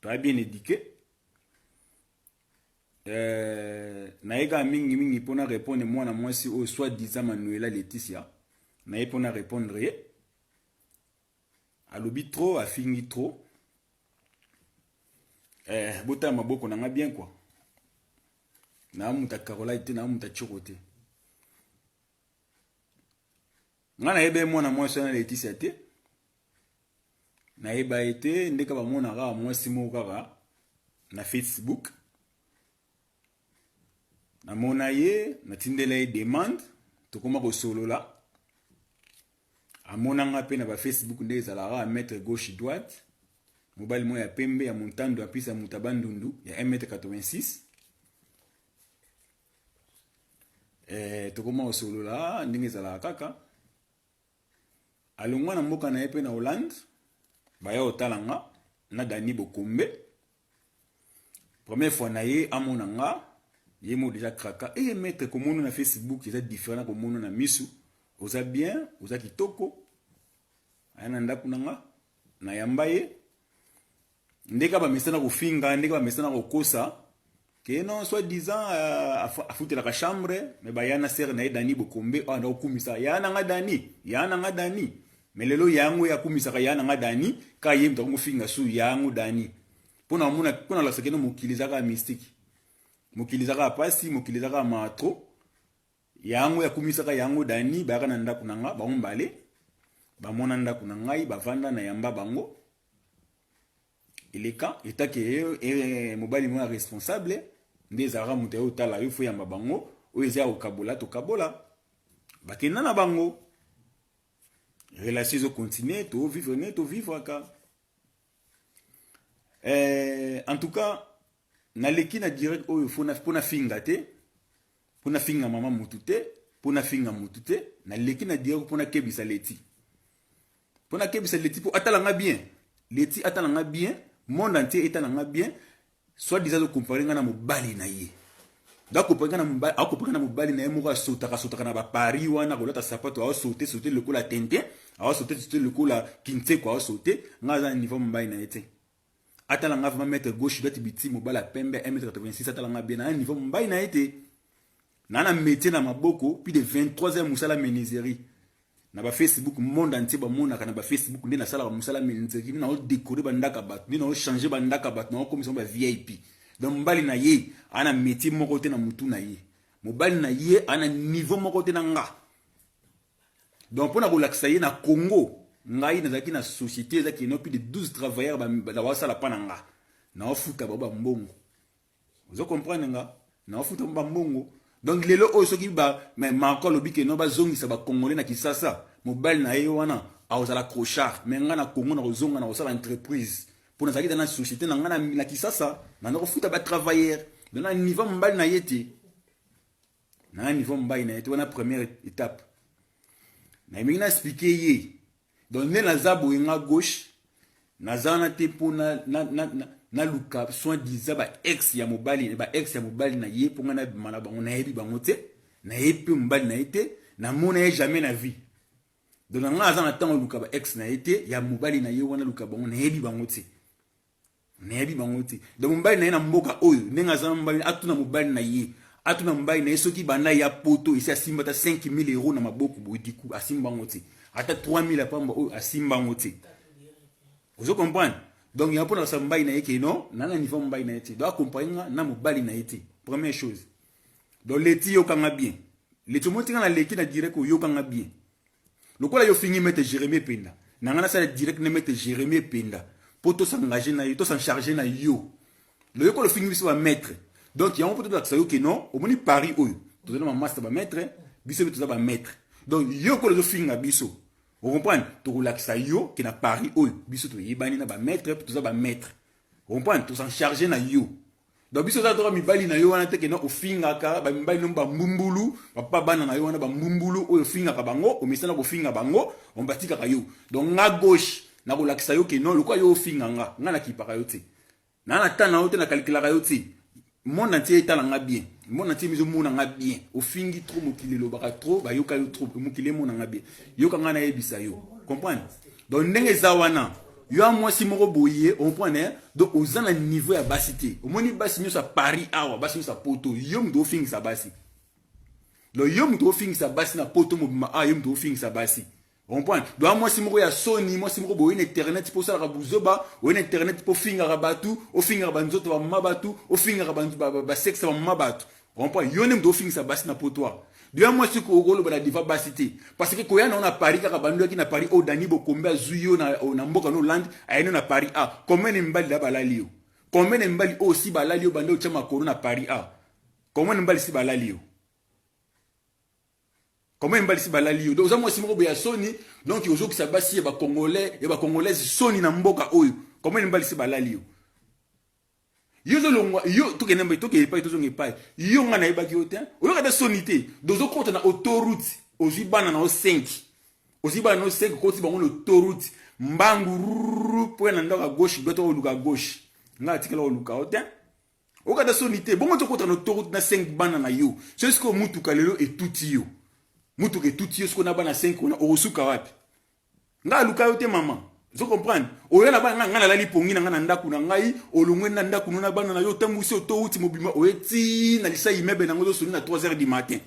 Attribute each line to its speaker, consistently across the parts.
Speaker 1: Toa bien éduqué. Naye kaka mingimingi mpo na répondre mwana mwasi oyo soit disant Manuela Leticia. Naye mpo na répondre ye. Alobi trop, afingi trop. Botala maboko na nga bien quoi. Na muta Caroline te, na muta Choko te. Nga nayeba mwana mwasi wana Leticia te. Nayeba ye te, ndeka bamonaka mwasi moko kaka na Facebook. Namona ye, natindela ye demande, tokoma kosolola. Amonanga pe na ba Facebook nde ezalaka maître gauche droite. Mobali moko ya pembe ya montando ya pisa muta bandundu ya 1m86. Tokoma kosolola ndenge ezalaka kaka. Alongwa na mboka na ye pe na Hollande, baya kotala nga na Dani Bokombe. Première fois na ye amona nga, ye mo déjà kraka. Eh maître, komona na Facebook eza différent na komona na misu. Oza bien, oza kitoko. Aya na ndaku na nga, na yamba ye. Ndeka ba mesana kofinga, ndeka ba mesana kokosa. Ke non, soit disant afutelaka chambre, mais ba yana sœur na ye Dani Bokombe, ah na kokumisa, ya na nga Dani, ya na nga Dani. Mais lelo yango ya kumisaka ya na nga Dani, ka ye mutako finga su yango Dani. Pona mona pona la sekeno mokili zaka mystique. Mokili zaka pasi, mokili zaka matro. Yango ya kumisaka yango Dani, ba na ndaku na nga, ba mbale. Ba mona ndaku na ngai, ba vanda na yamba bango. Eleka etake mobali moko responsable nde ezalaka moto ya otala yo fo yamba bango oyo eza ya kokabola tokabola bakenda na bango relation ezo continuer to vivre ne to vivraka. En tout cas naleki na direct oyo mpo na finga te, mpo na finga mama mutu te, mpo na finga mutu te, naleki na direct mpo na kebisa Leti. Mpo na kebisa Leti mpo atala nga bien. Leti atala nga bien, monde entier etala nga bien, soit disant comparer nga na mobali na ye. Da comparer nga na mobali, a comparer na mobali na ye moko asotaka sotaka na ba Paris wana kolata sapato a sauter sauter lokola Tintin, a sauter sauter lokola Kinseko a sauter, nga za niveau mobali na ye te. Atala nga vraiment maître gauche droite biti mobali ya pembe 1m86 atala nga bien na niveau mobali na ye te. Na na métier na maboko plus de 23 ans musala menuiserie. Na ba Facebook monde entier ba monaka na ba Facebook nde nasalaka musala menuiserie, nde nao décorer ba ndaka bato, nde nao changer ba ndaka bato, nao komisa ba VIP. Donc mobali na ye ana métier moko te na mutu na ye. Mobali na ye ana niveau moko te na nga. Donc pona kolakisa ye na Congo, ngai nazalaki na société ezalaki no plus de 12 travailleurs ba na basala pa na nga. Na futa ba ba mbongo. Ozo comprendre nga? Na futa ba mbongo. Donc lelo oyo soki ba mais Marco alobi ke no bazongisa ba Congolais na Kisasa, mobali na ye wana aozala crochard, mais nga na Congo na kozonga na kosala entreprise. Pour nazalaki na société na nga na Kisasa, na na kofuta ba travailleurs. Donc na niveau mobali na ye te. Na niveau mobali na ye te wana première étape. Na mingi na expliquer ye. Donc nde naza boye nga gauche, naza na te mpo na luka soin disant ba ex ya mobali, ba ex ya mobali na ye mpo nga na bima na bango, nayebi bango te, nayebi mpe mobali na ye te, namona ye jamais na vie. Donc nga aza na ntango luka ba ex na ye te, ya mobali na ye wana luka bango, nayebi bango te. Nayebi bango te. Donc mobali na ye na mboka oyo, ndenge aza mobali, atuna mobali na ye. Atuna mobali na ye soki banda ya poto esi asimba ata 5000 euros na maboko boye du coup asimba yango te. Ata 3000 ya pamba oyo asimba yango te. Ozo comprendre? Donc ya mpona kosala mobali na ye ke non, na na niveau mobali na ye te. Donc accompagne nga na mobali na ye te. Première chose. Donc Leti yokanga bien. Leti omoni nga na leki na direct oyokanga bien. Lokola yo fingi maître Jérémie Penda. Na nga nasala direct na maître Jérémie Penda. Po to s'engager na yo, to s'en charger na yo. Le yoko lo fingi biso ba maître. Donc yango po to lakisa yo ke non, omoni Paris oyo. Tozana ba master ba maître, biso toza ba maître. Donc yo ko lo finga biso. Vous comprenez? To kolakisa yo ke na Paris oyo biso to yebani na ba maître, toza ba maître. Vous comprenez? To s'en charger na yo. Donc biso toza mibali na yo wana te ke non ofingaka ba mibali no ba mbumbulu, papa bana na yo wana ba mbumbulu oyo ofingaka bango, omesana kofinga bango, on batikaka yo. Donc nga gauche na kolakisa yo ke non lokola yo ofinga nga, nga nakipaka yo te. Na na tana yo te na calculaka yo te. Monde entier etala nga bien. Monde entier mizo mona nga bien. Ofingi trop mokili lobaka trop, ba yoka yo trop, mokili mona nga bien. Yoka nga na yebisa yo. Comprendre? Donc ndenge eza wana, Yo mwasi moko boye, comprendre, donc oza na niveau ya basi te. Omoni basi nyonso ya Paris awa, basi nyonso ya poto, yo moto ofingisa basi. Donc yo moto ofingisa basi na poto mobima awa, yo moto ofingisa basi. Comprendre? Donc mwasi moko ya soni, mwasi moko boye na internet mpo osalaka buzoba, oye na internet mpo ofingaka bato, ofingaka banzoto bamama bato, ofingaka basexe bamama bato. Comprendre? Yo nde moto ofingisa basi na poto awa. Donc mwasi okoloba na diva basi te, parce que koya na yo na Paris kaka bando yaki na Paris oyo Dani Bokombe azwi yo na mboka no Hollande, ayeni na Paris. A combien de mibali da balali yo? Combien de mibali oyo si balali yo bande otya makolo na Paris? A combien de mibali si balali yo? Combien mibali si balali yo? Donc oza mwasi moko boye ya soni. Donc ozokisa basi ya Bacongolais, ya Bacongolaise soni na mboka oyo. Combien de mibali si balali yo? Yo ozolongwa, yo tokende mbai, tokende epai, tozonga epai. Yo ngai nayebaki yo te, oyoka te soni te. Donc ozokota na autoroute, ozwi bana na yo 5, ozwi bana na yo 5, okoti bango na autoroute mbangu ruru mpo ya na ndako ya gauche, droite, oluka gauche. Ngai atikala koluka yo te, oyoka te soni te. Bongo tokota na autoroute na 5 bana na yo. So sikoyo mutuka lelo etuti yo, mutuka etuti yo sikoyo na bana 5 wana, okosuka wapi? Ngai aluka yo te, mama. Ozo comprendre? Oya na bana, ngai nalali pongi na ngai na ndako na ngai. Olongwe na ndako no na bana na yo, otambwisi otouti mobima, oye ti na lisa immeuble nango, ozosoni na 3 heures du matin.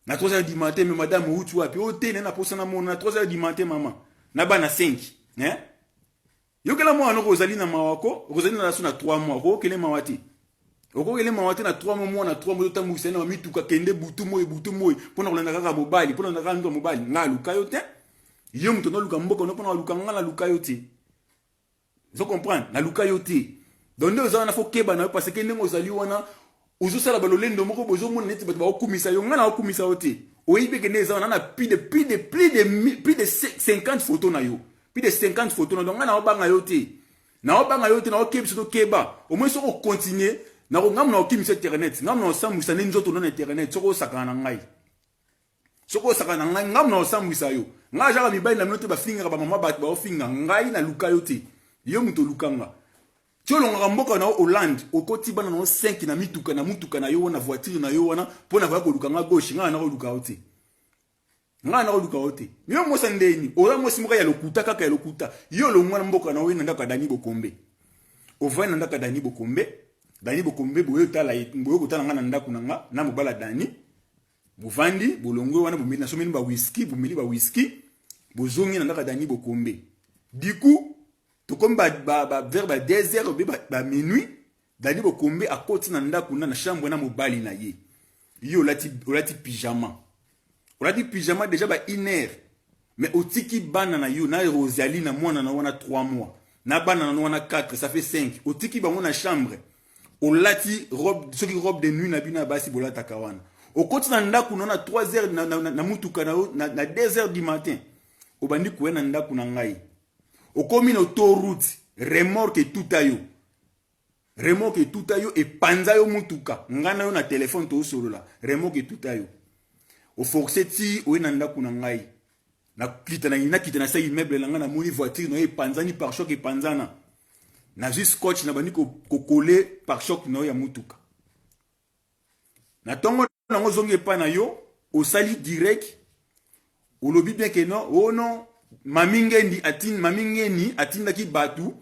Speaker 1: Na 3 heures du matin, mais madame, outi wapi? O te, na posa na mona na 3 heures du matin, mama na bana 5, hein? Yokela mwana noko, ozali na mawa ko, ozali na so na 3 mois, okokele mawa te, okokele mawa te. Na 3 mois, mwana 3 mois, otambwisa na bamituka, kende butu moi, butu moi, mpona kolanda kaka mobali, mpona kolanda kaka ndoto mobali. Ngai aluka yo te, yo moto naluka mboka no mpona aluka ngai, naluka yo te. Ozo comprendre? Naluka yo te. Donc nde oza wana, faut keba na yo, parce que ndenge ozali wana, ozosala balolendo moko, bozomona neti bato bakokumisa yo. Ngai nakokumisa yo te. Oyebi eke nde eza wana na plus de 50 photo na yo, plus de 50 photo na. Donc ngai naobanga yo te, naobanga yo te. Naokebisa, tokeba. Au moins soki ocontinue, ngambo na okimisa internet, ngambo na osambwisa nde nzoto no na internet. Soki osakana na ngai, soki osakana na ngai, ngambo na osambwisa yo. Ngai azaka mibali na bino te, bafingaka bamama bato, baofinga ngai. Naluka yo te, yo moto olukanga ti olongaka mboka na yo Hollande, okoti bana na yo 5 na mituka, na mutuka na yo wana, voiture na yo wana, mpo na koya koluka nga gauche. Ngai na koluka yo te, ngai na koluka yo te. Yo mwasi ndeni, oza mwasi moko ya lokuta, kaka ya lokuta. Yo olongwa na mboka na yo na ndako ya Dani Bokombe, ovandi na ndako ya Dani Bokombe. Dani Bokombe, boye otala, boye kotala nga na ndako na nga na mobala Dani. Bovandi, bolongwe wana, bomeli, nasomeli ba whisky, bomeli ba whisky, bozongi na ndako ya Dani Bokombe. Du coup tokomi vers ba 2 heures obe ba minuit, Dani Bokombe akoti na ndako na chambre na mobali na ye. Yo olati pyjama, olati pyjama déjà ba 1 heure, mais otiki bana na yo na Rosalie, na mwana na wana 3 mois, na bana na wana 4, ça fait 5. Otiki bango na chambre, olati robe, soki robe de nuit na bino ya basi bolataka wana. Okoti na ndako na 3 heures na mutuka na yo na 2 heures du matin, obandi koya na ndako na ngai. Okomi na autoroute, remorque etuta yo, remorque etuta yo, epanza yo mutuka. Ngai na yo na telefone toosolola, remorque etuta yo, oforce ti oye na ndako na ngai. Nakita, nakita na sa immeuble na ngai, namoni voiture na yo epanzani, pare-choc epanzana. Nazwi scotch, na bandi kocoller pare-choc na yo ya mutuka. Na ntongo nango ozongi epai na yo, osali direct, olobi bien ke non, oh non, mami Ngendi atin, mami Ngeni atindaki bato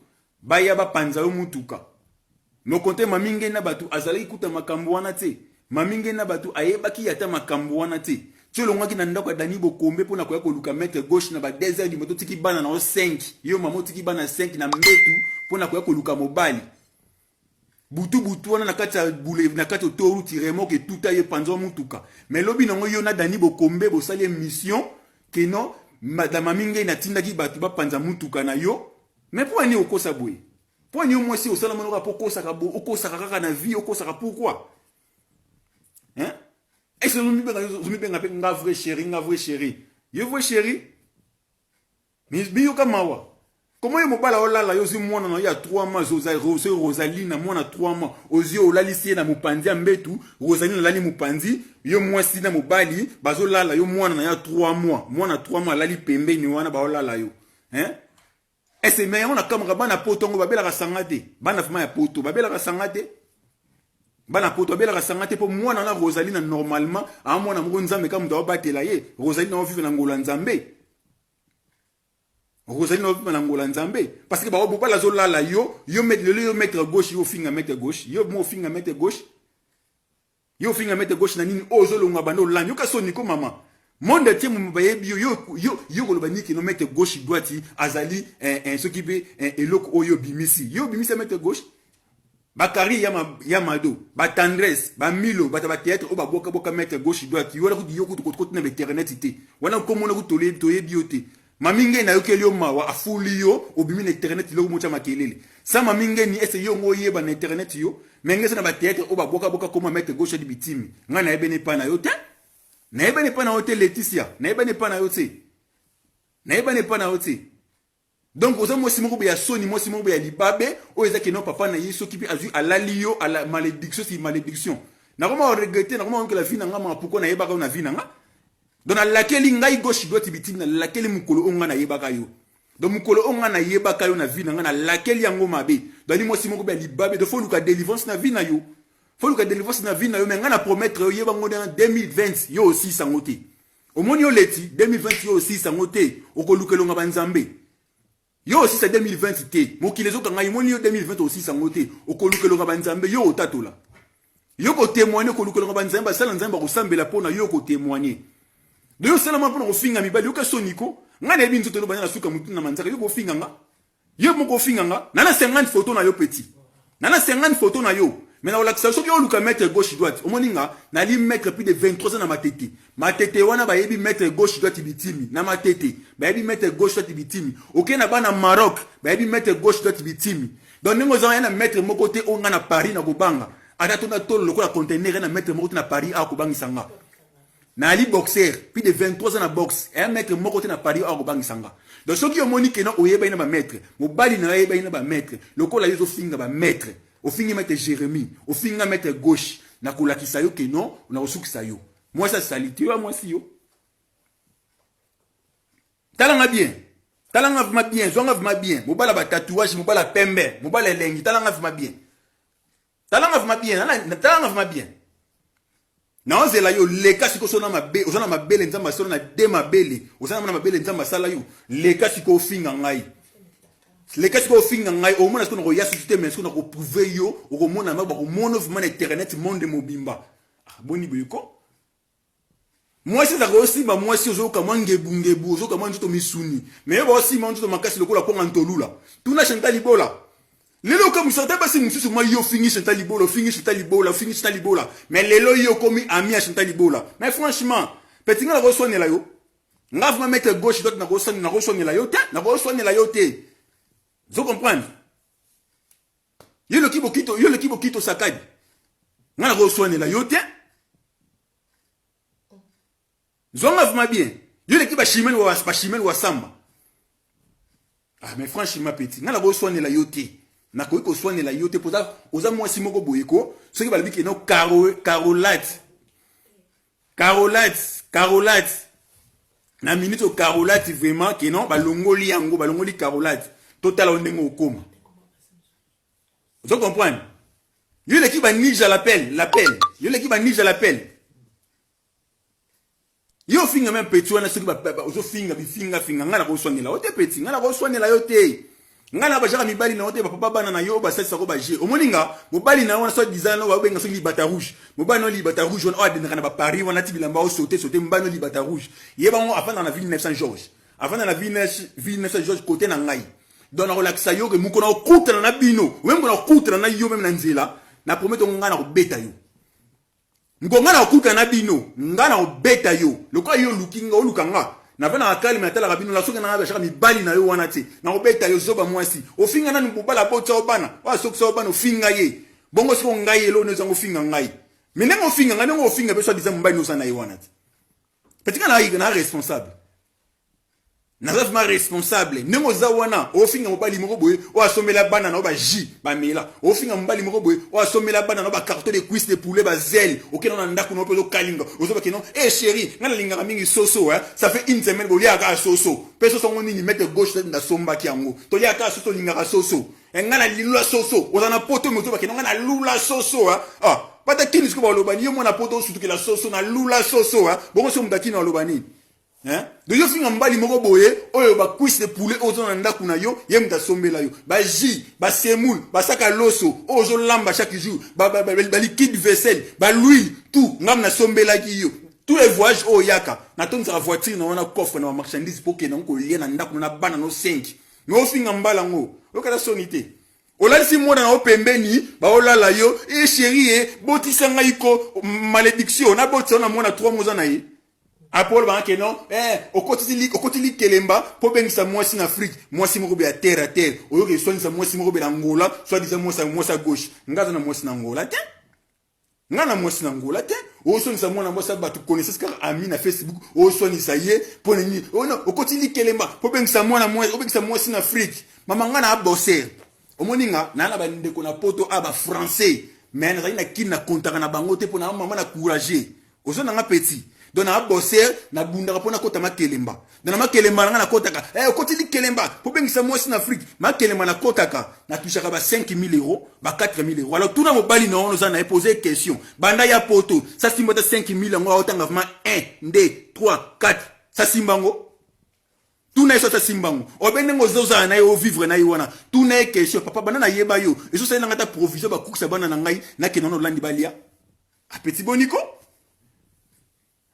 Speaker 1: baya bapanza yo mutuka. Mais konte mami Ngeni na bato azalaki kuta makambo wana te. Mami Ngeni na bato ayebaki ata makambo wana te. Ti olongwaki na ndako ya Dani Bokombe mpona koya koluka maître gauche na ba 2 heures du matin, otiki bana na yo 5. Yo mama, otiki bana 5 na mbetu mpona koya koluka mobali butu butu wana na kati ya bule, na kati autoroute, remorque etuta ye, panza mutuka. Mais lobi nango, yo na Dani Bokombe bosali émission ke non, mami Ngei natindaki bato bapanza mutuka na yo. Mais mpo ani okosa boye? Mpo ani yo mwasi osala monoko mpo okosaka, okosaka kaka na vie, okosaka pourquoi, hein? Est-ce ozomibenga mpe nga vrai chéri, nga vrai chéri? Yo vrai chéri, biyoka mawa. Komo ye mobala olala, yo ozwi mwana na yo ya 3 mois, Rosalie na mwana 3 mois, ozwi, olalisi ye na mopanzi ya mbetu. Rosalie alali mopanzi, yo mwasi na mobali bazolala, yo mwana na ya 3 mois, mwana 3 mois alali pembeni wana, baolala yo, hein? Ese me yango nakamaka bana poto yango babelaka sanga te. Bana vraiment ya poto babelaka sanga te, bana poto babelaka sanga te. Mpo mwana na Rosalie na normalement aa mwana moko, Nzambe ka moto aobatela ye. Rosalie na ovivre na ngolo ya Nzambe. Rosalie na opima na ngola Nzambe parce que ba mobali azolala yo, yo maître lelo, yo maître gauche, yo ofinga maître gauche, yo mo ofinga maître gauche, yo ofinga maître gauche na nini oyo ozolonga banda olandi. Yoka soni ko mama, monde entier momo bayebi yo, yo koloba nini no maître gauche droite azali soki mpe eloko oyo obimisi, yo obimisi ya maître gauche. Bakari ya mado, batendresse, bamilo, bato ya bathéâtre oyo babwakaboka maître gauche droite. Yo wana kutu, yo kutu kotina ba internet te, wana komona kutu toyebi yo te. Mami Ngeni ayokeli yo mawa, afuli yo, obimi na internet eloko motya makelele sa mami Ngeni ese yo ngo oyeba na internet yo me nge eza na bathéâtre oyo babwakaboka koma maître gauche adi bitimi. Ngai nayebeni epai na yo te, nayebani epai na yo te. Leticia, nayebani epai na yo te, nayebani epai na yo te. Donc oza mwasi moko boye ya soni, mwasi moko boye ya libabe oyo eza keno papa na ye soki mpe azwi alali yo ala malédiction si malédiction. Nakoma koregretter, nakoma kokela vie na nga maka pourquoi nayebaka yo na vie na nga. Donc nalakeli ngai gauche droite bitimi, nalakeli mokolo oyo ngai nayebaka yo. Donc mokolo oyo ngai nayebaka yo na vie na ngai, nalakeli yango mabe. Donc ali mwasi moko boye ya libabe. Donc faut luka délivrance na vie na yo, faut luka délivrance na vie na yo. Mais ngai na promettre yo, yeba ngo na 2020 yo osisa yango te. Omoni yo leti 2020 yo osisa yango te, okoluka elonga banzambe. Yo osisa 2020 te, mokili ezokanga yo. Omoni yo 2020 osisa yango te, okoluka elonga banzambe. Yo otatola, yo kotémoigner, okoluka elonga banzambe, basala nzambe bakosambela mpo na yo kotémoigner. Do yo osalama mpona kofinga mibali. Yoka soni ko, ngai nayebi nzoto elo banya na suka motu na manzaka. Yo kofinga nga, yo moko ofinga nga na 50 photo na yo, petit, na 50 photo na yo. Mais na kolakisa soki oluka maître gauche droite. Omoni nga nali maître plus de 23 ans na Matete. Matete wana bayebi maître gauche droite bitimi. Na Matete bayebi maître gauche droite bitimi. Okei na bana Maroc, bayebi maître gauche droite bitimi. Donc ndenge oza ya na maître moko te oyo nga na Paris na kobanga, ata tona tolo lokola conteneur, na maître moko te na Paris awa kobangisa nga. Nali boxer plus de 23 ans na boxe, eya maître moko te na Paris awa kobangisa nga. Donc soki omoni kena oyebani na bamaître, mobali na yo ayebani na bamaître lokola yo ozofinga bamaître, ofingi maître Jérémie, ofinga maître gauche, nakolakisa yo ke non, nakosukisa yo. Mwasi asali te, yo ya mwasi yo. Talanga bien, talanga vraiment bien, zwanga vraiment bien. Mobala batatouage, mobala pembe, mobala elengi. Talanga vraiment bien, talanga vraiment bien, talanga vraiment bien. Naozela yo leka sikoyo. Oza na mabe, oza na mabele Nzambe asala na de mabele, oza na mabele Nzambe asala yo. Leka sikoyo ofinga ngai, leka sikoyo ofinga ngai. Omona sikoyo nakoya susu te, mais sikoyo nakoprouver yo. Okomona ma bakomona vraiment na internet, monde mobimba. Ah, boni boye ko, mwasi ezalaka osimba mwasi, ozoyoka mwa ngebungebu, ozoyoka mwa nzoto misuni, mais yo baosimba nzoto makasi lokola kwanga ntolula. Tuna Chantal Libola lelo okamwisaka te. Basi mosusu mwa yo ofingi Chantal Libola, ofingi Chantal Libola, ofingi Chantal Libola, mais lelo yo okomi ami ya Chantal Libola. Mais franchement, petit, nga nakoswanela yo, nga vraiment maître gauche droite, nakoswanela yo te, nakoswanela yo te. Zo comprendre, yo loki bokito, yo loki bokito sakadi, nga nakoswanela yo te. Zwanga vraiment bien, yo leki bachimene, bachimene wasamba. Ah, mais franchement, petit, nga nakoswanela yo te, nakoki koswanela yo te mpo oza mwasi moko boye ko. Soki balobi keno carolate, carolate, carolate na minute oyo, carolate vraiment keno balongoli yango, balongoli carolate, totala o ndenge okóma. Ozo comprendre, yo eleki banija l'appel, l'appel, yo eleki banija l'appel. Yo ofinga même petit wana, soki ozofinga bifingafinga, ngai nakoswanela yo te. Petit, ngai nakoswanela yo te. Ngai na bajaka mibali na yo te, bapapa bana na yo basalisako baje. Omoni nga mobali na yo wana so design oyo babenga soki libata rouge, mobali na yo libata rouge wana oyo adendaka na baparis wana ti bilamba osote sote. Mobali na yo libata rouge, ye bango afandaka na ville 900 Georges, afanda na ville 900 Georges côté na ngai. Donc nakolakisa yo ke mokolo nakokutana na bino, oye mokolo nakokutana na yo même na nzela, na promettre ngai nakobeta yo. Ngo ngai nakokutana na bino, ngai nakobeta yo lokola yo oluki nga, oluka nga navandaka kalme, natalaka bino na soki nanga bashaka mibali na yo wana te. Nakobeta yo, zoba mwasi. Ofinga nanu mobala abotisa yo bana oyo asokisa yo bana, ofinga ye bongo. Siko ngai eloko ezanga ofinga ngai, mais ndenge ofinga ngai, ndenge ofinga mpe so adiza mobali noza na ye wana te. Petit, nga na responsable, naza vraiment responsable. Ndenge oza wana, ofinga mobali moko boye oyo asombela bana na yo bajus bamela, ofinga mobali moko boye oyo asombela bana na yo bacarton de cuisse de poulet, bazele. Okenda na ndako na yo mpe ozokalinga, ozobaki non e chéri, ngai nalingaka mingi soso. Ça fait une semaine boliaka kaka soso. Mpe soso yango nini, maître gauche nasombaki yango, toliaka kaka soso. Olingaka soso, ngai nalilula soso. Oza na poto, me ozobaki no ngai nalula soso. Ah, bata kini sikoyo balobani yo mwana poto osutukela soso, nalula soso. Bongo soki moto akini aloba nini? Hein? Donc yo finga mbali moko boye oyo ba cuisse de poulet ozo na ndaku na yo ye mutu asombela yo ba jus ba semoule ba saka loso oyo ozo lamba chaque jour ba, ba, ba, ba liquide vaisselle ba l'huile tout ngam na sombelaki yo tous les voyages oyo yaka natondisaka voiture na wana coffre na ba marchandise mpo okende yango kolia na ndako na bana no 5 me ofinga mbala yango oyokata soni te. Olalisi mwana na yo pembeni, baolala yo, e chérie e botisa ngai ko malédiction nabotisa yo na mwana 3 mois na ye. Apo olobaka ke non, eh, okoti likelemba mpo obengisa mwasi na Afrique, mwasi moko boye ya terre à terre, oyoka eswanisa mwasi moko boye na Angola, soit disant mwasi mwasi ya gauche. Nga aza na mwasi na Angola te. Nga na mwasi na Angola te. Oswanisa mwana mwasi ya bato connaissance kaka ami na Facebook, oswanisa ye mpo na nini? Oh non, okoti likelemba mpo obengisa mwana mwasi, obengisa mwasi na Afrique. Mama nga na bosser. Omoni nga na na bandeko na poto a ba français, mais nazali na kin na kontaka na bango te mpo na mama na courageux. Ozo na nga petit. Donc na bosser na bundaka pona kota makelemba. Donc na makelemba na nga na kotaka. Eh okoti likelemba po bengisa mwasi na Afrique. Makelemba na kotaka na touchaka ba 5000 euros, ba 4000 euros. Alors tuna mobali na ono za na poser question. Banda ya poto, ça simba ta 5000 yango otanga vraiment 1 2 3 4. Ça simba ngo. Tuna ye so asimba ngo. Obe ndenge ozozala na ye ovivre na ye wana. Tuna ye question papa banda na yeba yo. Ezo sala nga ta provision ba kukisa bana na ngai na kenda na olandi balia. Apeti boniko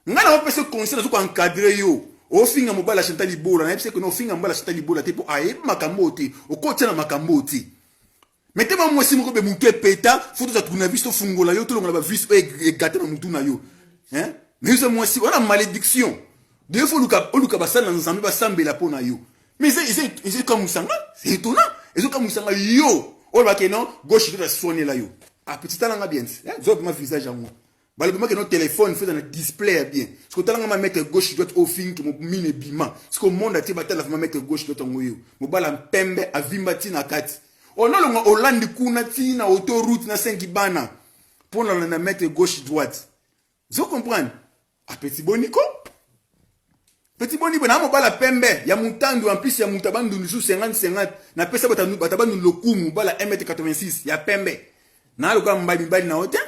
Speaker 1: nga na opesa conseil nazo ko encadrer yo. Ofinga mobali ya Chantal Libola, nayebisa ke no ofinga mobali ya Chantal Libola te po ayebi makambo oyo te, okotia na makambo oyo te. Mais te ba mwasi moko be mutu epeta, faut toza tournevis tofungola yo, tolongola ba vis oyo egata na mutu na yo. Hein? Mais yo mwasi wana malédiction. Deux fois oluka oluka basala na Nzambe basambela po na yo. Mais eza ekamusanga, c'est étonnant. Ezo kamusanga yo. Oyo ba ke non, gauche to sonela yo. Ah petit talanga bien. Hein? Zo ma visage yango. Balobi make no téléphone faut na display ya bien. Siko talanga ma mettre gauche droite au fin que mo mine bima. Siko monde atie batala ma mettre gauche droite ngo yo. Mobala mpembe avimba ti na kati. Onolonga Hollande kuna ti na autoroute na 5 bana. Pona na mettre gauche droite. Zo comprendre? Ah petit boniko. Petit boni na mobala pembe ya mutandu en plus ya muta bandundu sous 50 50 na pesa bata bata bandundu lokumu bala 1m86 ya pembe. Na loka mobali mibali na ote.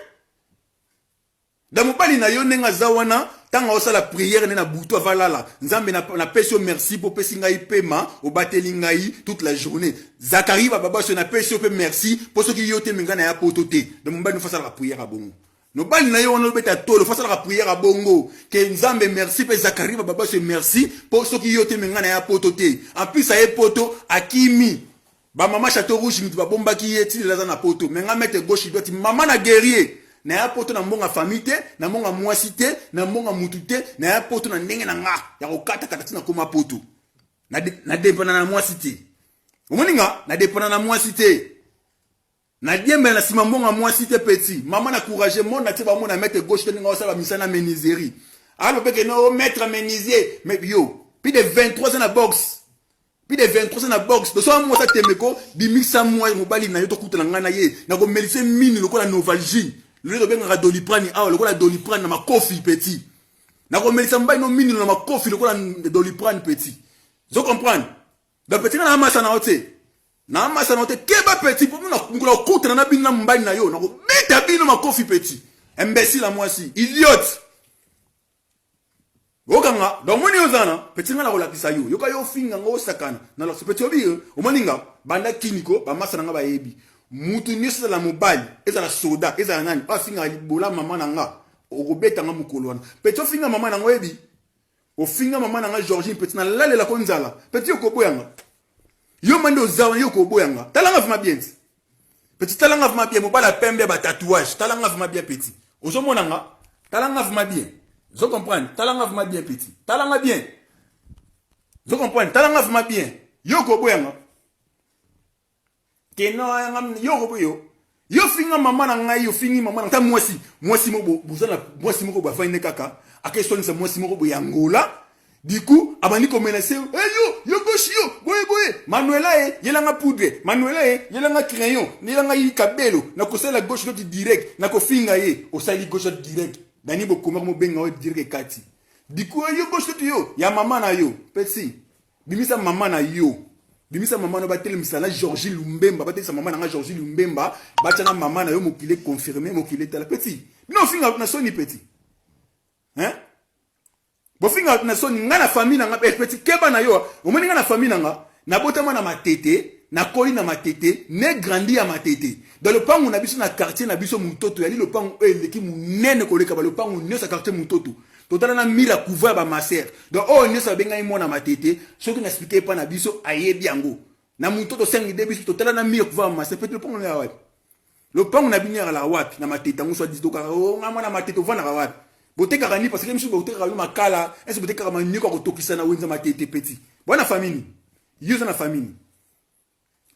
Speaker 1: Da mobali na yo ndenge aza wana ntango aosala prière nde na butu avalala Nzambe na pesi yo merci po pesi ngai pema obateli ngai toute la journée. Zakari ba baba so na pesi yo pe merci po soki yo te minga na ya poto te. Donc mobali no fasalaka prière ya bongo. Mobali na yo wana obeta tolo fasalaka prière ya bongo ke Nzambe merci pe Zakari ba baba so merci po soki yo te minga na ya poto te. En plus aye poto akimi ba mama Chateau Rouge mutu babombaki ye ti lelo aza na poto. Mais nga maître gauche droite mama na guerrier na ya poto na mbonga famille te, na mbonga mwasi te, na mbonga mutu te, na ya poto na ndenge na nga ya kokata kata ti na koma poto. Na dependa na mwasi te. Omoni nga na dependa na mwasi te. Na diembela na sima mbonga mwasi te petit. Mama na courage monde na tie ba mona maître gauche te ndenge osala misala na menuiserie. Alo peke no maître menuisier mais yo plus de 23 ans na boxe. Plus de 23 ans na boxe. Doso mwasa temeko bimisa mwa mobali na yo tokutana nga na ye na komelise minu lokola Novalgine. Lelo tobengaka Doliprane awa lokola Doliprane na makofi petit. Na komelisa mobali no minu na makofi lokola Doliprane petit. Zo comprendre? Donc petit na masa na yo te. Na masa na yo te keba petit po na mokolo okutana na bino na mobali na yo na kobeta bino makofi petit. Imbécile ya mwasi, idiote. Okanga, donc moni ozana, petit nga na kolakisa yo. Yoka yo finga ngo osakana. Na lakisa petit obi, omoni nga banda kiniko ba masa na nga bayebi. Mutu nyonso ezala mobali, ezala soda, ezala nani, afinga libola mama na nga. Okobeta nga mokolo wana. Petit ofinga mama na nga oyebi. Ofinga mama na nga Georgine petit na lalela ko nzala. Petit okoboyanga. Yo mande ozawa yo okoboyanga. Talanga vraiment bien. Petit talanga vraiment bien mobala pembe ba tatouage. Talanga vraiment bien petit. Ozomona nga? Talanga vraiment bien. Zo comprendre? Talanga vraiment bien petit. Talanga bien. Zo comprendre? Talanga vraiment bien. Yo okoboyanga. Keno yo okoboyo. Yo finga mama na ngai, yo fingi mama na ta mwasi, mwasi moko bozana mwasi moko bafandi kaka, akeswanisa mwasi moko boye Angola. Du coup, abandi komenacer, hey yo, yo gauche yo, boye boye, Manuela e, yelanga poudre, Manuela e, yelanga crayon, yelanga kabelo, na kosala gauche droite direct, na kofinga ye, osali gauche droite direct. Dani bokoma ko mobenga oyo direct kati. Du coup, yo gauche droite yo, ya mama na yo, petit. Bimisa mama na yo. Bimisa mama na batelemisa na Georgie Lumbemba, batelemisa mama na nga Georgie Lumbemba, batia na mama na yo mokili confirmé, mokili tala petit. Bino finga na soni petit. Hein? Bofinga bato na soni. Nga na famille na nga eh, petit keba na yo. Omoni nga na famille na nga, nabotama na Matete, nakoli na Matete, ne grandi ya Matete. Dans lopango na biso na quartier na biso Mutoto, yali lopango oyo eleki monene koleka ba lopango nyonso ya quartier Mutoto. Totala na mira couvert ya ba maser. Donc oyo nyonso abengaki mwana Matete, soki na expliquer epa na biso ayebi yango. Na Mutoto 5 de biso totala na mira couvert ya maser, petit lopango na wapi? Lopango na bino ezalaka wapi? Na Matete yango soit dit tokaka o oh, nga mwana Matete ovandaka wapi? Botekaka nini? Parce que misu botekaka yo makala, est-ce botekaka manioko ya kotokisa na wenza Matete petit. Bwana famille ni? Yo oza na famille ni?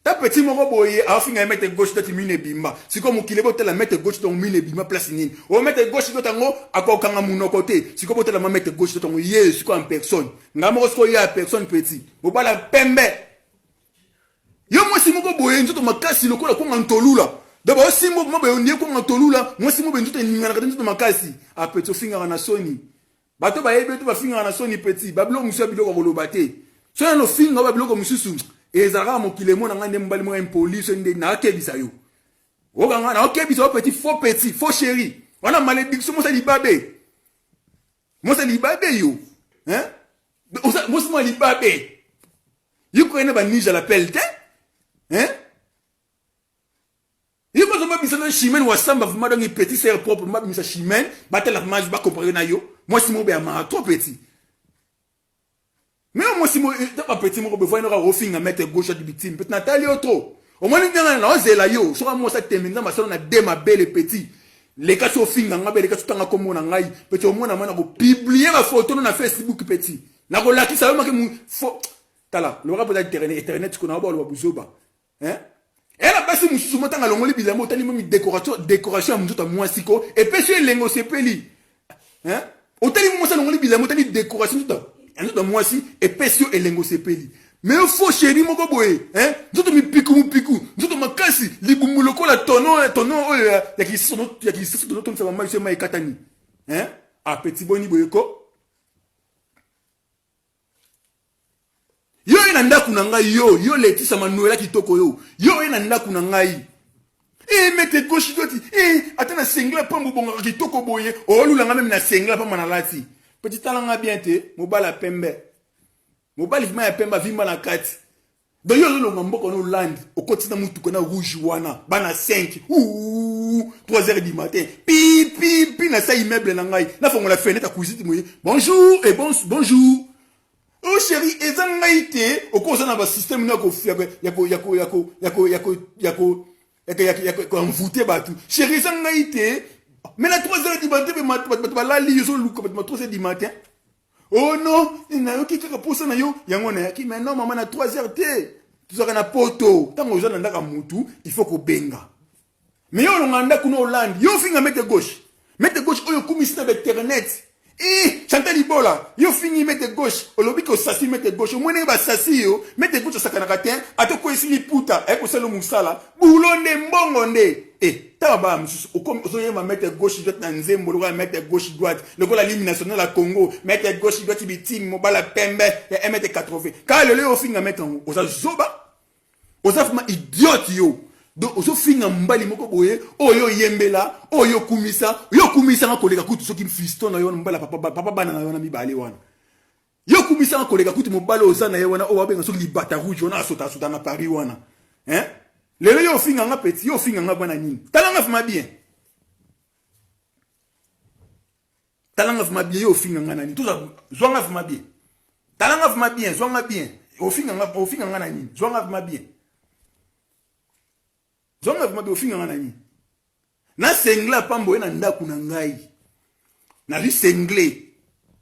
Speaker 1: Ta petit moko boye afinga ye mètre gauche doti mine ebima. Sikoyo mokili botala mètre gauche donc mine ebima place nini? O mètre gauche doti yango akokanga munoko te. Sikoyo botala ma mètre gauche doti yango ye sikoyo en personne. Nga moko sikoyo ye en personne petit. Mobala pembe. Yo mwasi moko boye nzoto makasi lokola kwanga ntolula. Donc baosimbo mo boye ondie kwanga ntolula, mwasi moko boye nzoto eninganaka te nzoto makasi. Ah petit ofingaka na soni. Bato bayebi te bafingaka na soni petit. Ba biloko mosusu ya biloko ya koloba te. Soki nano ofinga ba biloko mosusu ezalaka kaka mokili emona ngai nde mobali moko impoli soki nde nakebisa yo. Okanga nakebisa yo petit faux petit faux chéri. Wana malédiction mosa libabe. Mosa libabe yo. Hein? Mosa mwa libabe. Yo koyena ba ninja l'appel te. Hein? Yo bazo mabisa na Chimène Wasamba vraiment donc petit sœur propre mabimisa Chimène batala mage ba comparer na yo. Moi si mo be ma trop petit. Mais moi si mo ba petit moko be voyino ka rofinga mettre gauche du victime. Petit natali yo trop. Omoni ndenge na ozela yo soka moi sa tembe nzamba solo na de ma belle petit. Leka so finga nga be leka so tanga kombo na ngai petit omona mwana ko publier ba photo na Facebook petit. Na kolakisa yo make mu fo tala loka pota internet internet ko na ba loba buzoba. Hein? Ela basi mususu motanga alongoli bilamba otali mami décoration décoration ya nzoto ya mwasi ko epesi yo elengo osepeli. Hein? Otali mwasi alongoli bilamba otali décoration nzoto ya nzoto ya mwasi epesi yo elengo osepeli. Mais yo faux chéri moko boye, hein? Nzoto mipiku mupiku, nzoto makasi, libumu lokola tono tono oyo ya ya kisiso ya kisiso tono tonisa mama biso mai ekatani. Hein? Ah petit boni boye ko. Yo oye na ndako na ngai yo, yo Letisa Manuela kitoko yo. Yo oye na ndako na ngai. Eh maître gauche droite, eh ata na singlet pambo bongaka kitoko boye, olula nga meme na singlet pamba na lati. Petit tala nga bien te, mobala pembe. Mobali vraiment ya pembe avimba na kati. Donc yo ozolonga mboka na Hollande, okoti na mutuka na rouge wana, bana 5, ouh, 3 heures du matin, pi pi pi na sa immeuble na ngai, na fongola fenêtre ya cuisine moye, bonjour et bon bonjour. Oh chérie, eza ngai te, okoza na ba système na ko ya ko ya ko ya ko ya ko ya ko ya ko ya ko ya ko envoûter bato. Chérie, eza ngai te. Mais na 3 heures du matin, bato balali yo ozoluka bato ma 3 heures du matin. Oh non, nayoki kaka posa na yo, yango nayaki. Mais non mama na 3 heures te. Tozalaka na poto. Ntango oza na ndaka mutu, il faut kobenga. Mais yo olonga ndako na Hollande, yo ofinga mete gauche. Mete gauche oyo okumisi na internet. Eh, Chantal Ibola, yo fingi mete gauche, olobi ko sasi mete gauche, omoni ba sasi yo, mete gauche asakanaka te, ata okweyisi liputa, aye kosala mosala, bulo nde mbongo nde. Eh, tala bana mosusu okomi ozoyemba mete gauche droite na nzembo lokola mete gauche droite lokola l'hymne national ya Congo, mete gauche droite bitime mobala pembe ya 1 mètre 80. Kaka lelo yo ofinga mete yango, oza zoba, oza vraiment idiote yo. Donc ozofinga mobali moko boye oyo oyembela oyo okumisa yo okumisanga koleka kutu soki fiston na yo wana mobali papa, papa bana na yo wana mibale wana yo okumisanga koleka kutu mobali oza na ye wana oyo abenga soki libata rouge wana asotasota na Paris wana hein? Lelo yo ofinga nga petit, yo ofinga nga bana nini? Tala nga vraiment bien, tala nga vraiment bien, yo ofinga nga na nini? Toza zwa nga vraiment bien, tala nga vraiment bien, zwa nga bien, ofinga nga, ofinga nga na nini? Zwa nga vraiment bien, zwa nga vraiment bien, ofinga nga na nini? Na sengla pambo ye na ndako na ngai, nazwi sengle,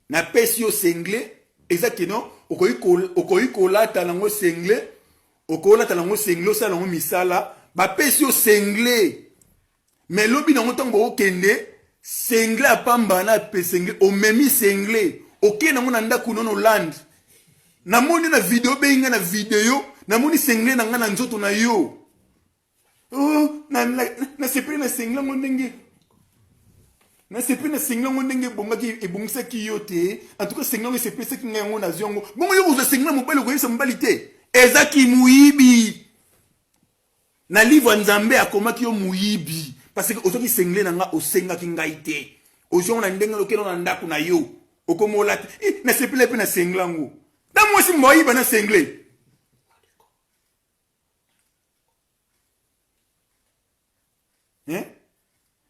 Speaker 1: napesi yo sengle, eza keno okoki kolata nango sengle, okolata nango sengle, osala nango misala, bapesi yo sengle. Mais lobi nango ntango bokokende sengle ya pamba na pe sengle, omemi sengle okei nango na ndako nono Hollande. Namoni na video, obengi ngai na video, namoni sengle na ngai na nzoto na yo. Oh, nasepeli na sengle yango ndenge nasepeli na sengle yango ndenge ebongaki ebongisaki yo te. En tout cas sengle yango esepelisaki ngai, yango nazwi yango. Bongo yo kozwa sengle ya mobali, okoyebisa mobali te, eza kimuyibi. Na livre ya Nzambe akomaki yo moyibi parce que ozwaki sengle na nga, osengaki ngai te, ozwi yango na ndenge okende na ndako na yo. Okomi olata. Eh, nasepela mpe na sengle yango. Na mwasi moyiba na sengle. Hein?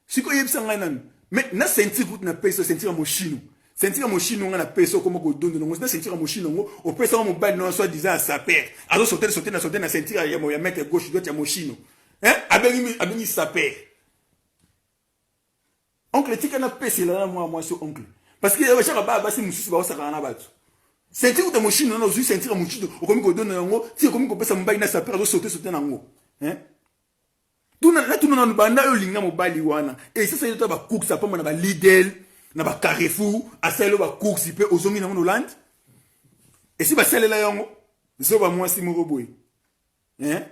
Speaker 1: Sikoyo yebisa ngai nanu. Mais na ceinture kutu na pesa ceinture ya moshino. Ceinture ya moshino nga na pesa okoma kodondo nango. Na ceinture ya moshino yango opesa ngo mobali na soit disant ya saper. Azo sauter sauter na sauter na ceinture ya ya maître gauche droite ya moshino. Hein? Abengi abengi saper. Oncle tika na pesela na mwa mwasi oncle. Parce que chaque ba basi mususu ba osaka na bato. Ceinture kuta moshino na ozui ceinture ya moshino okomi kodondo yango ti okomi kopesa mobali na saper azo sauter sauter nango. Hein? Tuna na tuna nanu banda yo linga mobali wana et ça ça ba courses apamba na ba Lidl na ba Carrefour asalelo ba courses pe ozongi nango na Hollande esi basalela yango zoba mwasi moko boye hein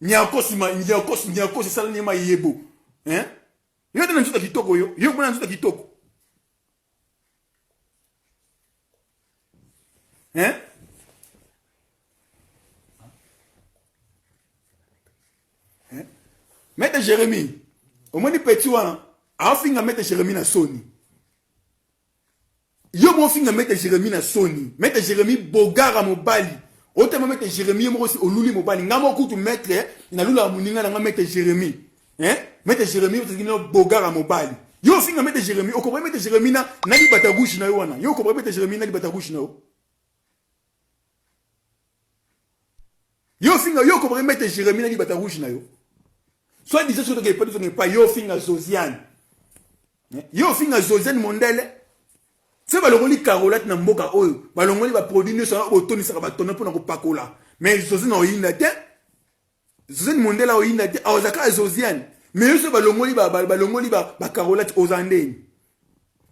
Speaker 1: nyakosi ma nyakosi nyakosi esala ni mayebo hein yo te na nzoto kitoko yo yo mona nzoto kitoko hein hein maître Jérémie omoni petit wana afinga maître Jérémie na soni yo mofinga maître Jérémie na soni maître Jérémie bogara mobali otema maître Jérémie ye moko si oluli mobali nga moko kutu maître nalulaka moninga na nga maître Jérémie hein maître Jérémie otaki no bogara mobali yo ofinga maître Jérémie okoboyi maître Jérémie na na libata gauche na yo wana yo okoboyi maître Jérémie na libata gauche na yo yo ofinga yo okoboyi maître Jérémie na libata rouge na yo soit disant soki toke epai toke epai yo ofinga Josiane yo ofinga Josiane mondele se balongoli carolate na mboka oyo balongoli baproduit nyonso wana botonisaka batona mpona kopakola mais Josiane oyinda te Josiane mondele oyinda te aoza kaka Josiane mais yo so balongoli balongoli bacarolate oza ndeni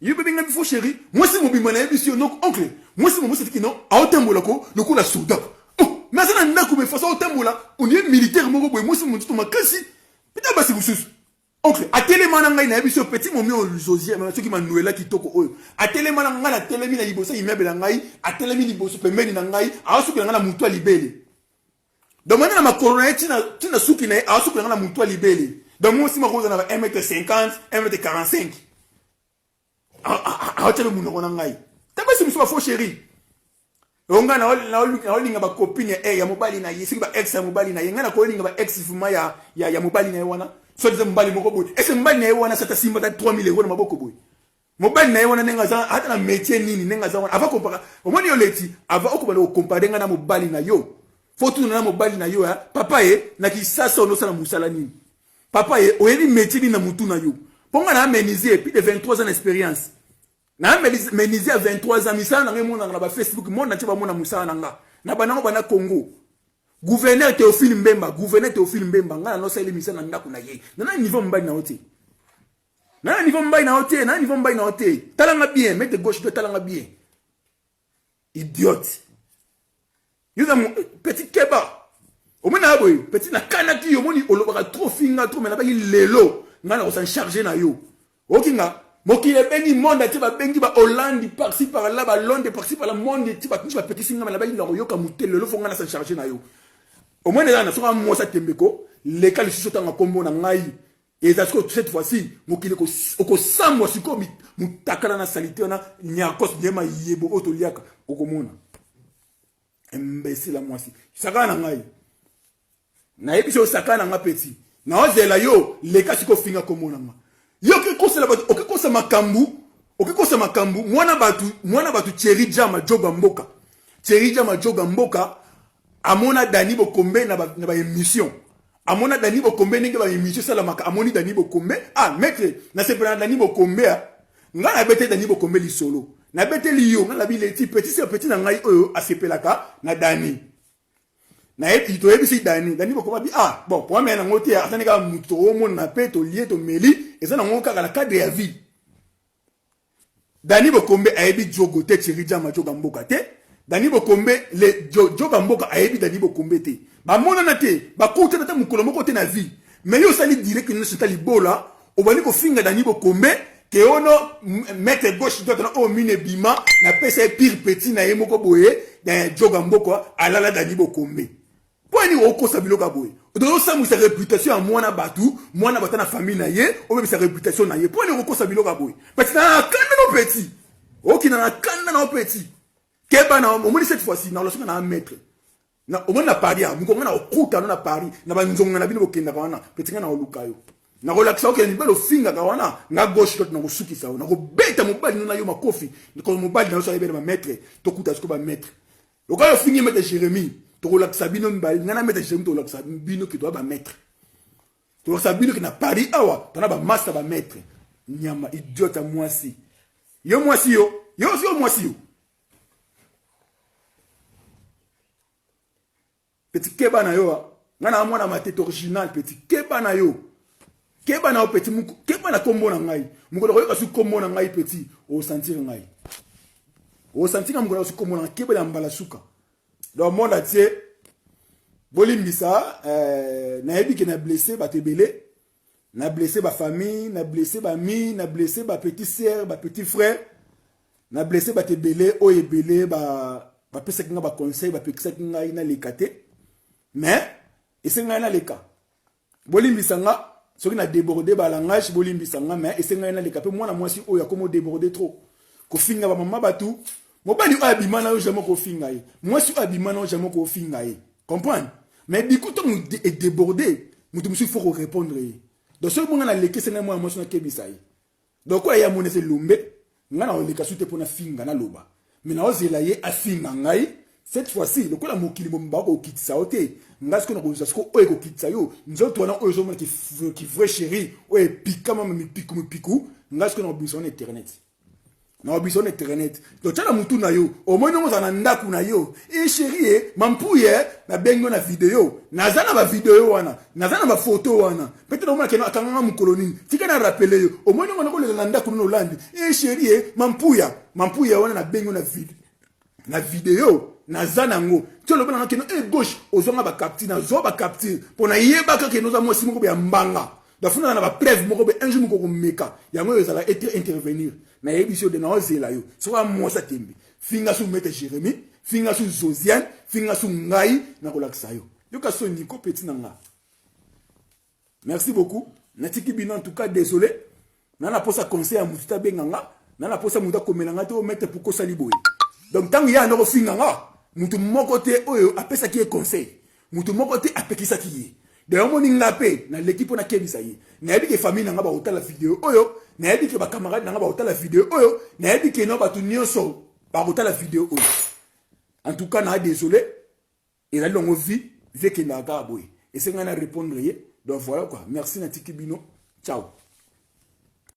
Speaker 1: yo mpe benga bifo chéri mwasi mobimba nayebisi yo donc oncle mwasi mobimba sefiki non aotambola ko lokola soldat oh, mais aza na ndako mais façon aotambola on dirait militaire moko boye mwasi monzoto makasi pita basi mosusu oncle atelema na ngai nayebisi yo petit momi oyo zozie soki manuela kitoko oyo atelema na ngai natelemi na liboso ya immeuble na ngai atelemi liboso pembeni na ngai aosukela ngai na motu ya libele donc mwana na makolo na ye ntina suki na ye aosukela ngai na motu ya libele donc mwasi moko oza na ba 1 mètre 50 1 mètre 45 aotyela monoko na ngai tabasi mosusu ba faux chéri oyo ngai naolinga bacopine ya eh, ya mobali na ye soki ba ex ya mobali na ye ngai nakolinga ba ex vraimen ya, ya, ya mobali na ye wana soit eza mobali moko boye ese mobali na ye wana sata simba ata 3000 euro na maboko boye mobali na ye wana ndenge aza ata na métier nini ndenge aza wana ava kompara omoni yo leti ava okobanda kokompare ngai na mobali na yo fo tuna na mobali na yo ya papa ye na kisasa onosala mosala nini papa ye oyebi métier nini na mutu na yo mpo ngai na menuisier plus de 23 ans na expérience na menuisier ya 23 ans misala na ngai emonaka na bafacebook monde entier bamona mosala na nga na banango bana congo gouverneur théophile mbemba gouverneur théophile mbemba ngai nanosaleli misala na ndako na ye nana niveau mobali na yo te nana niveau mobali na yo te nana niveau mobali na yo te talanga bien mete gauche to talanga bien idiote yo na petit keba omoni na boye petit nakanaki yo omoni olobaka trop finga trop me nabaki lelo ngai nakosan charge na yo oyoki nga mokili ebengi monde atie babengi ba hollande parci par là ba londres parci par là monde ti bato nyonso bapekisi ngai me nabaki nakoyoka mote lelo fo ngai nasan charge na yo omoni eza na soki amwasi atembeko leka lisusu otanga nkombo na ngai eza sikoyo cette fois-ci mokili okosambwa sikoyo mutakala na salite wana nyakos nde mayebo oyo toliaka okomona imbecile ya mwasi sakana na ngai nayebisi yo sakana na ngai peti naozela yo leka sikoyo finga komona nga yo okekosela bato okekosa makambo okekosa makambo mwana bato mwana bato Thierry Jama joga mboka Thierry Jama joga mboka amona Dani Bokombe na ba, na ba émission amona Dani Bokombe ndenge ba émission esalamaka amoni Dani Bokombe ah maître nasepela na Dani Bokombe ah ngai nabeteli Dani Bokombe lisolo nabeteli yo ngai nabi leti petit sœur petit na ngai oyo asepelaka na Dani nayebi toyebisi Dani Dani Bokombe abi ah bon problème ya nango te azali kaka moto toomona mpe tolie tomeli eza nango kaka na cadre ya vie Dani Bokombe ayebi Djogo te Thierry Jama Djoga mboka te. Dani Bokombe le Djoga mboka ayebi Dani Bokombe te. Bamonana te, bakutana ata mokolo moko te na vie. Mais yo osali direct nyonso ta libola, obandi kofinga Dani Bokombe ke ono maître gauche droite na oyo mine bima na pesa ye pire petit na ye moko boye Djoga mboka alala Dani Bokombe. Mpo nini okosa biloko ya boye? Ozosambwisa reputation ya mwana bato, mwana bato na famille na ye, obebisa reputation na ye. Mpo nini okosa biloko ya boye? Parce que na kanda no petit. Okina na kanda na yo petit. Keba na omoni cette fois-ci na losoka na maître. Na omoni na Paris, ah, mukonga na okuta na Paris, na banzonga na bino bokendaka wana, petit nga na oluka yo. Na kolakisa okende mibali ofingaka wana, nga gauche droite na kosukisa yo, na kobeta mobali no na yo makofi, ko mobali na yo so ayebela ba maître, tokuta siko ba maître. Lokola ofingi maître Jérémie, tokolakisa bino mibali, nga na maître Jérémie tokolakisa bino ke toza ba maître. Tolakisa bino ke na Paris awa tona ba master ba maître. Nyama idiot ya mwasi. Yo mwasi yo, yo yo mwasi yo. Petit keba na yo. Ah. Nga na mwana matete original petit keba na yo. Keba na yo petit keba na kombo na ngai. Mokolo koyoka su kombo na ngai petit o sentir ngai. O sentir ngai mokolo su kombo na keba ya mbala suka. Donc monde entier bolimbisa euh, nayebi ke na blessé bato ebele na blessé ba famille na blessé ba mi na blessé ba petit sœur ba petit frère na blessé bato ebele oyo ebele bapesaki ngai baconseil bapekisaki ngai naleka te mais esengai naleka bolimbisa nga soki na déborde ba langage bolimbisa nga mais esengaki naleka mpe mwana mwasi oyo akomi odéborde trop kofinga bamama bato mobali oyo abima na yo jamais kofinga ye mwasi oyo abima na yo jamais kofinga ye comprendre mais du coup ntango edéborde moto mosusu faut korépondre ye donc soki bonga naleki esengaki mwana mwasi nakebisa ye Donc oyo ya mona eza elombe ngai nakoleka su te mpo nafinga naloba me naozela ye afinga ngai cette fois-ci lokola mokili mobimba bakokitisa yo te ngai sikoyo nakozwa sikoyo oyo ekokitisa yo nzoto wana oyo ozomona ki vrai chéri oyo epikama mipiku mipiku ngai sikoyo nakobimisa wana internet nakobimisa wana internet donc tya na motu na yo omoni yango ozala na ndako na yo e chéri e mampuye nabengi yo na video naza na bavideo wana naza na bafoto wana peut-être omona keno akanganga mokolo nini tika na rapele yo omoni yango nakolela na ndako nino olandi e chéri e mampuya mampuya wana nabengi yo na video na video naza nango ti oloba nanga keno e gauche ozwanga bacapture nazwa bacapture mpo nayebaka keno oza mwasi moko ya mbanga dafunaka na bapreuve moko be un jour moko komeka yango oyo ezala ete intervenir nayebisi yo de naozela yo soki amwasi atembe finga su mete jérémie finga su zosiane finga su ngai nakolakisa yo yoka soni ko peti na nga Merci beaucoup. Natiki bino en tout cas désolé. Nana posa conseil ya mutu ta benga nga. Nana posa mutu akomela nga te o mettre pour kosali boye. Donc tango ya ndoko finga nga, mutu moko te oyo apesaki ye conseil. Mutu moko te apekisaki ye. D'ailleurs moni nga pe na leki pona kebisa ye. Nayebi ke famille na nga ba otala video oyo, nayebi ke ba camarades na nga ba otala video oyo, nayebi ke no batu nyonso ba otala video oyo. En tout cas na désolé. Ezali longo vie, vie ekendaka kaka boye. Esengai na répondre ye. Donc voilà quoi. Merci na tiki bino. Ciao.